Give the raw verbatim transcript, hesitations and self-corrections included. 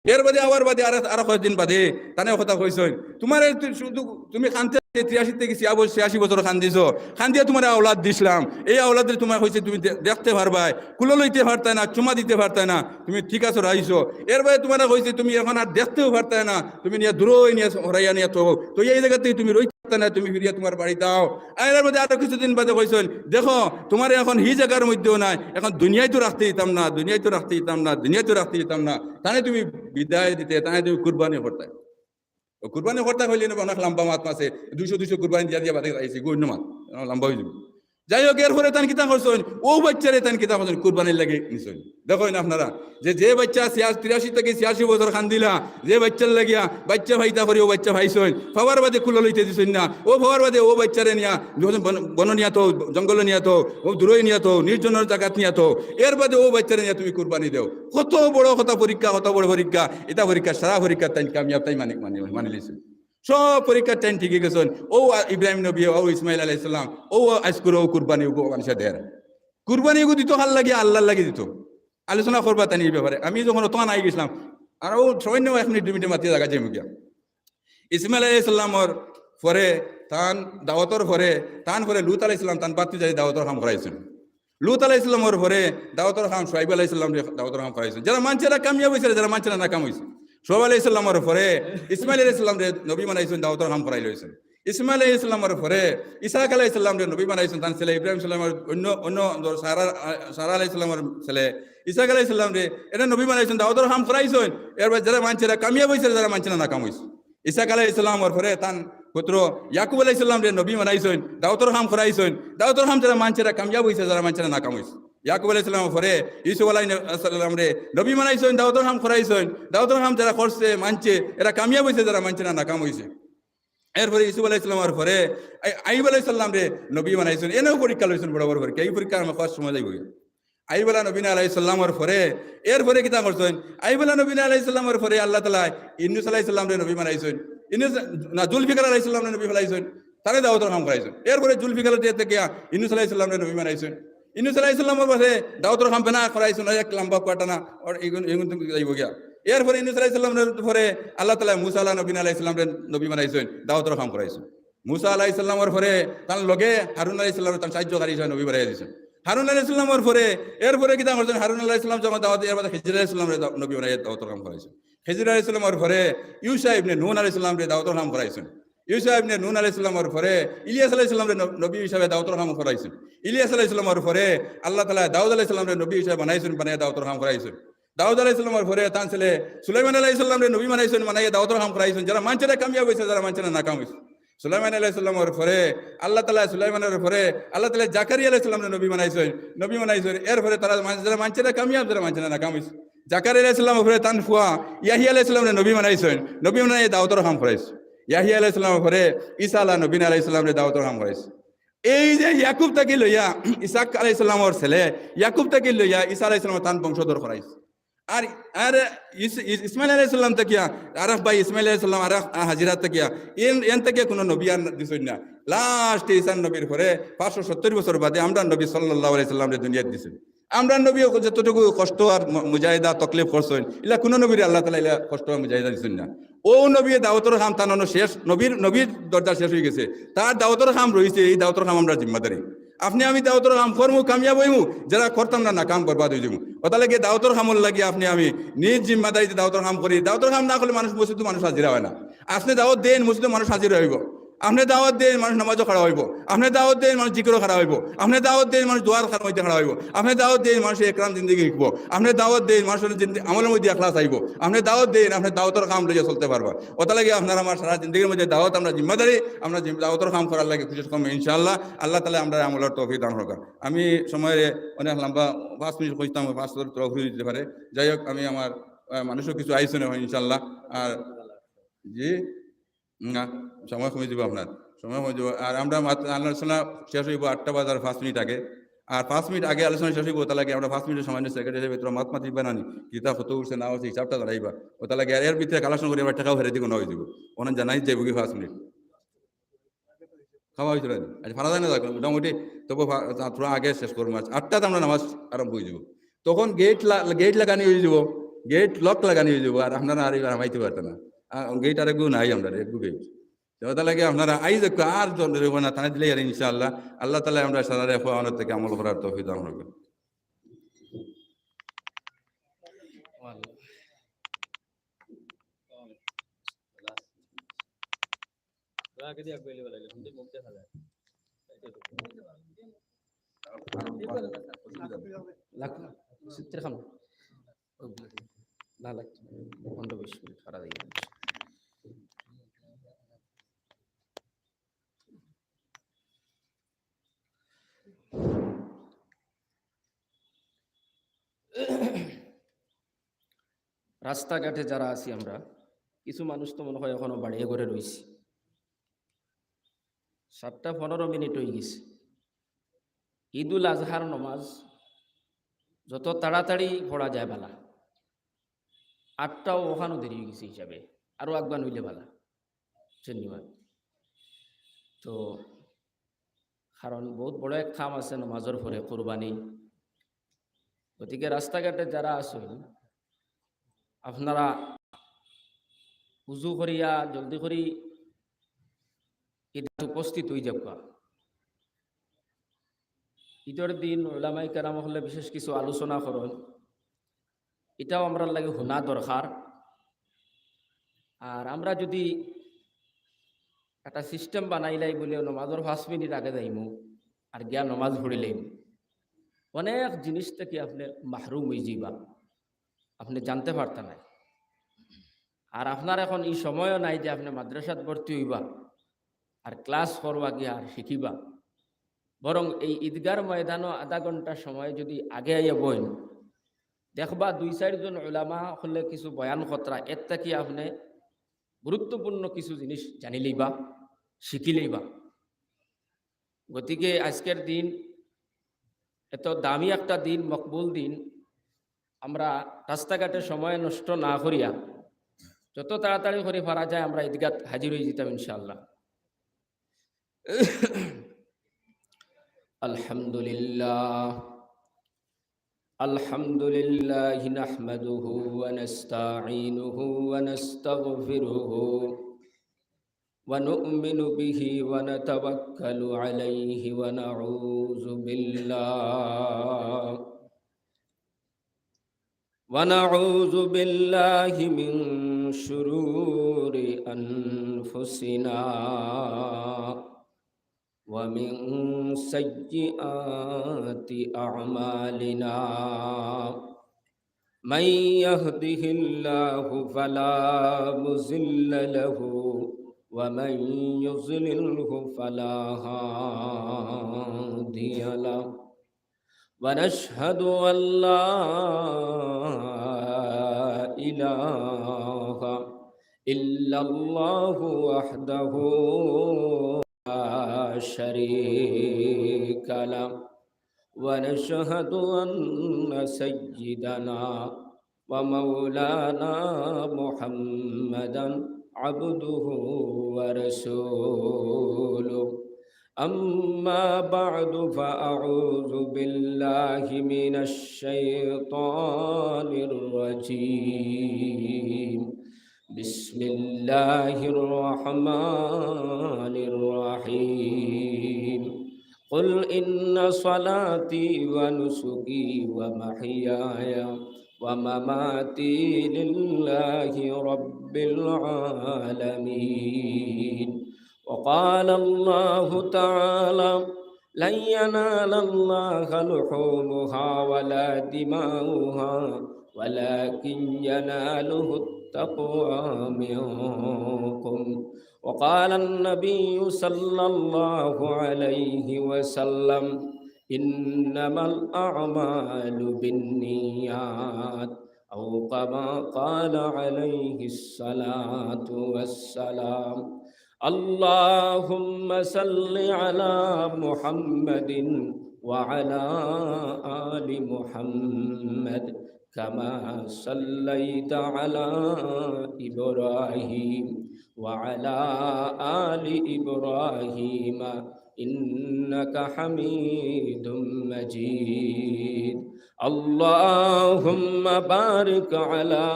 এর বাদে আবার বাদে আর, আর কয়েকদিন বাদে তানে কথা কইছইন, "তুমারে তু-, শুধু তুমি কানতে তিরাশি থাকি ছিয়া-, ছিয়াশি বছর কান্দিছো, কান্দিয়া তুমারে আওলাদ দিছলাম, এই আওলাদরে তুমারে কইছি তুমি দে-, দেখতে পারবায়, কুলো লইতে পারতায় না, চুমা দিতে পারতায় না, তুমি ঠিক আছো, রাইছো। এর বাদে তুমারে কইছি তুমি এখন আর দেখতেও পারতায় না, তুমি নিয়া দূরই নিয়া হরাইয়া নিয়া থও, তো এই জাগা থাকি তুমি রইতে পারতায় না, তুমি ফিরিয়া তুমার বাড়ি যাও।" আর এর বাদে আরো কিছুদিন বাদে কইছইন, "দেখো, তুমারে এখন হি জাগার মধ্যেও নাই, এখন দুনিয়াত তো রাখতে দিতাম না, দুনিয়াত তো রাখতে দিতাম না, দুনিয়াত তো রাখতে দিতাম না, তানে তুমি বিদায় দিতে, তানে তুমি কুরবানি করতায়।" ও কুরবানি করতায় কইলে না, অনেক লম্বা মাত মাছে, দুইশো দুইশো কুরবানি দিয়া দিয়া বাদে আইছি, গো অন্য মাত, অনেক লম্বা অইযিবো। যাই হোক, এর পরে তান কিতা করছইন, অউ বাইচ্চারে তান কিতা করছইন, কুরবানির লাগি নিছইন। দেখইন আপনারা, যে, যে বাইচ্চা ছিয়া-, তিরাশি থাকি ছিয়াশি বছর কান্দিলা, যে বাইচ্চার লাগিয়া, বাইচ্চা পাইতা করি অউ বাইচ্চা পাইছইন, পাওয়ার বাদে কুলো লইতে দিছইন না, অউ পাওয়ার বাদে অউ বাইচ্চারে নিয়া যখন বন-, বনো নিয়া থও, জঙ্গলো নিয়া থও, অউ দূরই নিয়া থও, নির্জনর জাগাত নিয়া থও, এর বাদে অউ বাইচ্চারে নিয়া তুমি কুরবানি দেও। কত বড় কথা পরীক্ষা, কত বড় পরীক্ষা, ইটা পরীক্ষা, সারা পরীক্ষা তাইন কামিয়াব, তাইন মানি, মানি, মানি লইছইন। সব পরীক্ষা তাইন টিকি গেছইন। অউ আ-, ইব্রাহিম নবী, অউ ইসমাইল আলাইহিস সালাম, অউ আইজকুর অউ কুরবানি, অউ মানুষে দের। কুরবানি অগু দিত কার লাগি? আল্লার লাগি দিত। আলোচনা করবা তাইন ই ব্যাপারে। আমি যখন অতখান আই গেছলাম, আর অউ সামান্য এক মিনিট, দুই মিনিটর মাঝে জাগা যাইমু গিয়া। ইসমাইল আলাইহিস সালামর পরে, তান দাওয়াতর পরে, তান পরে লুত আলাইহিস সালাম, তান ভাতিজারে দাওয়াতর কাম করাইছইন। লুত আলাইহিস সালামর পরে দাওয়াতর কাম, শুআইব আলাইহিস সালামরে দাওয়াতর কাম করাইছইন। যেরা মানছে এরা কামিয়াব অইছে, যেরা মানছে না নাকাম অইছে। শুআইব আলাইহিস সালামর পরে ইসমাইল আলাইহিস সালামরে নবী বানাইছইন, দাওয়াতর কাম করাইলইছইন। ইসমাইল আলাইহিস সালামর পরে ইসহাক আলাইহিস সালামরে নবী বানাইছইন, তান ছেলে ইব্রাহিম সালামর অন্য, অন্য ধর সারা, সারা আলাইহিস সালামর ছেলে ইসহাক আলাইহিস সালামরে এরা নবী বানাইছইন, দাওয়াতর কাম করাইছইন। এরপরে যেরা মানছে এরা কামিয়াব অইছে, যেরা মানছে না নাকাম অইছে। ইসহাক আলাইহিস সালামর পরে তান পুত্র ইয়াকুব আলাইহিস সালামরে নবী বানাইছইন, দাওয়াতর কাম করাইছইন। দাওয়াতর কাম যেরা মানছে এরা কামিয়াব অইছে, যেরা মানছে না নাকাম অইছে। ইয়াকুব আলাইহিস সালামর পরে ইউসুফ আলাইহিস সালামরে নবী বানাইছইন, দাওয়াতর কাম করাইছইন। দাওয়াতর কাম যেরা করছে, মানছে, এরা কামিয়াব অইছে, যেরা মানছে না নাকাম অইছে। এরপরে ইউসুফ আলাইহিস সালামর পরে আই-, আইয়ুব আলাইহিস সালামরে নবী বানাইছইন। এনেও পরীক্ষা লইছইন, বড় বড় পরীক্ষা। ই পরীক্ষা আমার কষ্ট সময় যাইব। আইয়ুব আলা নবীনা আলাইহিস সালামর পরে, এরপরে কিতা করছইন? আইয়ুব আলা নবীনা আলাইহিস সালামর পরে আল্লাহ তাআলা ইউনুস আলাইহিস সালামরে নবী বানাইছইন। ইউনুস, না, জুলফিকার আলাইহিস সালামরে নবী বানাইছইন। তারে দাওয়াতর কাম করাইছইন। এরপরে জুলফিকার থাকি ইউনুস আলাইহিস সালামরে নবী বানাইছইন। ইউনুস আলাইহিস সালামর পরে দাওয়াতর কাম বানা করাইছইন, এক লম্বা কুয়াটানা, আর এগুন, এগুন তুমি যাইব গিয়া। এরপরে ইউনুস আলাইহিস সালামর পরে আল্লাহ তাআলা মুসা আলা নবীনা আলাইহিস সালামরে নবী বানাইছইন, দাওয়াতর কাম করাইছইন। মুসা আলাইহিস সালামর পরে তান লগে হারুন আলাইহিস সালামরে তান সাহায্য করি হিসাবে নবী বানাই দিছইন। হারুন আলাইহিস সালামর পরে, এরপরে কিতা করছইন? হারুন আলাইহিস সালাম যখন দাওয়াত, এরপরে খিজির আলাইহিস সালামরে দাও-, নবী বানাই দাওয়াতর কাম করাইছইন। খিজির আলাইহিস সালামর পরে ইউশা ইবনে নুন আলাইহিস সালামরে দাওয়াতর কাম করাইছইন। ইউশা ইবনে নুন আলাইহিস সালামর পরে ইলিয়াস আলাইহিস সালামরে নব-, নবী হিসাবে দাওয়াতর কাম করাইছইন। ইলিয়াস আলাইহিস সালামর পরে আল্লাহ তাআলা দাউদ আলাইহিস সালামরে নবী হিসাবে বানাইছইন, বানাই দাওয়াতর কাম করাইছইন। দাউদ আলাইহিস সালামর পরে তান ছেলে সুলাইমান আলাইহিস সালামরে নবী বানাইছইন, বানাইয়া দাওয়াতর কাম করাইছইন। যেরা মানছে এরা কামিয়াব অইছে, যেরা মানছে না নাকাম অইছে। সুলাইমান আলাইহিস সালামর পরে আল্লাহ তাআলা, সুলাইমানর পরে আল্লাহ তাআলা জাকারিয়া আলাইহিস সালামরে নবী বানাইছইন, নবী বানাইছইন। এরপরে তারা মান-, যেরা মানছে এরা কামিয়াব, যেরা মানছে না নাকাম অইছে। জাকারিয়া আলাইহিস সালামর পরে তান ফুয়া ইয়াহিয়া আলাইহিস সালামরে নবী বানাইছইন, নবী বানাইয়া দাওয়াতর কাম করাইছইন। ইয়াহিয়া আলাইহিস সালামর পরে ঈসা আলা নবীনা আলাইহিস সালামরে দাওয়াতর কাম করাইছইন। এই যে ইয়াকুব থাকি লইয়া ইসহাক আলাইহিস সালামর ছেলে, ইয়াকুব থাকি লইয়া ঈসা আলাইহিস সালামর তান বংশধর করাইছইন। আর, আর ইস-, ইস-, ইসমাইল আলাইহিস সালাম থাকিয়া, আরেক ভাই ইসমাইল আলাইহিস সালাম, আরেক হাজিরা থাকিয়া, এন, এন থাকিয়া কুনু নবী আর দিছইন না। Last-এ ঈসা নবীর পরে পাঁচশো সত্তর বছর বাদে আমরার নবী সাল্লাল্লাহু আলাইহি সাল্লামরে দুনিয়াত দিছইন। আমরার নবী যতটুকু কষ্ট আর ম-, মুজাহিদা তকলিফ করছইন, ইলা কুনু নবীরে আল্লাহ তাআলা ইলা কষ্ট আর মুজাহিদা দিছইন না। অউ নবীয়ে দাওয়াতর কাম তান অনো শেষ, নবীর, নবীর দরজা শেষ অই গেছে, তার দাওয়াতর কাম রইছে, এই দাওয়াতর কাম আমরার জিম্মাদারি। আপনে আমি দাওয়াতর কাম করমু, কামিয়াব অইমু, যেরা করতাম না, নাকাম বরবাদ অই যাইমু। অতার লাগি দাওয়াতর কামর লাগি আপনে আমি নিজ জিম্মাদারিতে দাওয়াতর কাম করি। দাওয়াতর কাম না করলে মানুষ, মসজিদো মানুষ হাজিরা অয় না। আপনে দাওয়াত দেইন, মসজিদো মানুষ হাজিরা অইবো। আপনে দাওয়াত দেইন, মানুষ নামাজো খাড়া অইবো। আপনে দাওয়াত দেইন, মানুষ জিকিরো খাড়া অইবো। আপনে দাওয়াত দেইন, মানুষ দোয়ার খান মধ্যে খাড়া অইবো। আপনে দাওয়াত দেইন, মানুষ একরাম জিন্দেগি শিখবো। আপনে দাওয়াত দেইন, মানুষর জিন্দ-, আমলর মধ্যে ইখলাস আইবো। আপনে দাওয়াত দেইন, আপনে দাওয়াতর কাম লইয়া চলতে পারবা। অতার লাগি আপনার আমার সারা জিন্দেগির মধ্যে দাওয়াত, আমরা জিম্মাদারি, দাওয়াতর কাম করার লাগি কুশিশ করমু ইনশাআল্লাহ। আল্লাহ তাআলা আমরারে আমলর তৌফিক দান করউক্কা। আমি সময়রে অনেক লম্বা, পাঁচ মিনিট কইতাম, পাঁচ মিনিট তরফ অই যাইতে পারে। যাই হোক, আমি আমার, আহ, মানুষও কিছু আইছইন অখন ইনশাআল্লাহ। আর জি, না, সময় কমি যাইবো আপনার, সময় কমি যাইবো। আর আমরা মাত-, আলোচনা শেষ অইবো আটটা বাজার পাঁচ মিনিট আগে। আর পাঁচ মিনিট আগে আলোচনা শেষ অইবো, অতার লাগি আমরা পাঁচ মিনিটের সময় নিয়ে সেক্রেটারি সাহেব তোরা মাত মাতিবা না নি, কিতা কত উঠছে না উঠছে হিসাবটা জানাইবা। অতার লাগি আর এর ভিতরে কালেকশন করি আমরা টেকাও হেরে দিব না অই যাইবো। অখন জানাই যাইবো কি পাঁচ মিনিট। খাওয়া অইছে না? আচ্ছা, পারা যায় না, যাক, মোটামুটি তবু পা-, তা-, থুড়া আগে শেষ করমু। আচ্ছা, আটটাত আমরা নামাজ আরম্ভ অই যাইবো। তখন গেট লা-, গেট লাগানি অই যাইবো। গেট লক লাগানি অই যাইবো, আর আপনারা আর এবার হামাইতে পারতা না। গেট আর এগু নাই, আমরার এগু গেট। তো অটার লাগি আপনারা আইজ একটু আর জন রইব না, টানা দিলে আর ইনশাআল্লাহ আল্লাহ তাআলা আমরা সারারে খোয়ানোর থেকে আমল করার তৌফিক দান করবেন। লাখ, সূত্রে খাম। না, লাখ, পনেরো বিশ মিনিট খাড়া দিয়ে। রাস্তাঘাটে যারা আছি আমরা, কিছু মানুষ তো মনে হয় এখনো বাড়িয়ে ঘরে রইছি। সাতটা পনেরো মিনিট অই গেছে। ঈদুল আজহার নমাজ যত তাড়াতাড়ি পড়া যায় বালা, আটটাও অখানো দেরি অই গেছে হিসাবে, আরো আগুয়ান অইলে বালা। ধন্যবাদ। তো কারণ বহুত বড় এক কাম আছে নমাজর পরে, কুরবানি। গতিকে রাস্তাঘাটে যারা আছইন, আপনারা উজু করিয়া জলদি করি ঈদগাত উপস্থিত অই যাউক্কা। ঈদর দিন উলামায়ে কেরাম অকলে বিশেষ কিছু আলোচনা করইন, ইটাও আমরার লাগি হুনা দরকার। আর আমরা যুদি একটা সিস্টেম বানাইলাই বুলে নমাজর পাঁচ মিনিট আগে যাইমু আর গিয়া নমাজ পড়িলাইমু, অনেক জিনিস থাকি আপনে মাহরুম অই যাইবা, আপনে জানতে পারতা নায়। আর আপনার এখন ই সময়ও নাই যে আপনে মাদ্রাসাত ভর্তি অইবা আর ক্লাস করবা গিয়া আর শিখিবা, বরং এই ঈদগার ময়দানো আধা ঘন্টা সময় যুদি আগে আইয়া বইন, দেখবা দুই চাইরজন উলামা অকলে কিছু বয়ান করতরা, এর থাকি আপনে গুরুত্বপূর্ণ কিছু জিনিস জানিলাইবা, শিখিলাইবা। গতিকে আজকের দিন এত দামি একটা দিন, মকবুল দিন, আমরা রাস্তাঘাটে সময় নষ্ট না করিয়া যত তাড়াতাড়ি করি পারা যায় আমরা ঈদগাত হাজির অই যাইতাম ইনশাআল্লাহ। الحمد لله. الحمد لله نحمده ونستعينه ونستغفره ونؤمن به ونتوكل عليه ونعوذ بالله ونعوذ بالله من شرور أنفسنا ومن سيئات أعمالنا. من يهده الله فلا مضل له ومن يضلله فلا هادي له. ونشهد أن لا إله إلا الله وحده لا شريك له. ونشهد أن سيدنا ومولانا محمدا عبده ورسوله. أما بعد، فأعوذ بالله من الشيطان الرجيم. بسم الله الرحمن الرحيم. قل إن صلاتي ونسكي ومحياي ومماتي لله رب العالمين. وقال الله تعالى: لن ينال الله لحومها ولا دماؤها ولكن يناله التقوى منكم. وقال النبي صلى الله عليه وسلم: إنما الأعمال بالنيات، أو كما قال عليه الصلاة والسلام. اللهم صل على محمد وعلى آل محمد كما صليت على إبراهيم وعلى آل إبراهيم إنك حميد مجيد. اللهم بارك على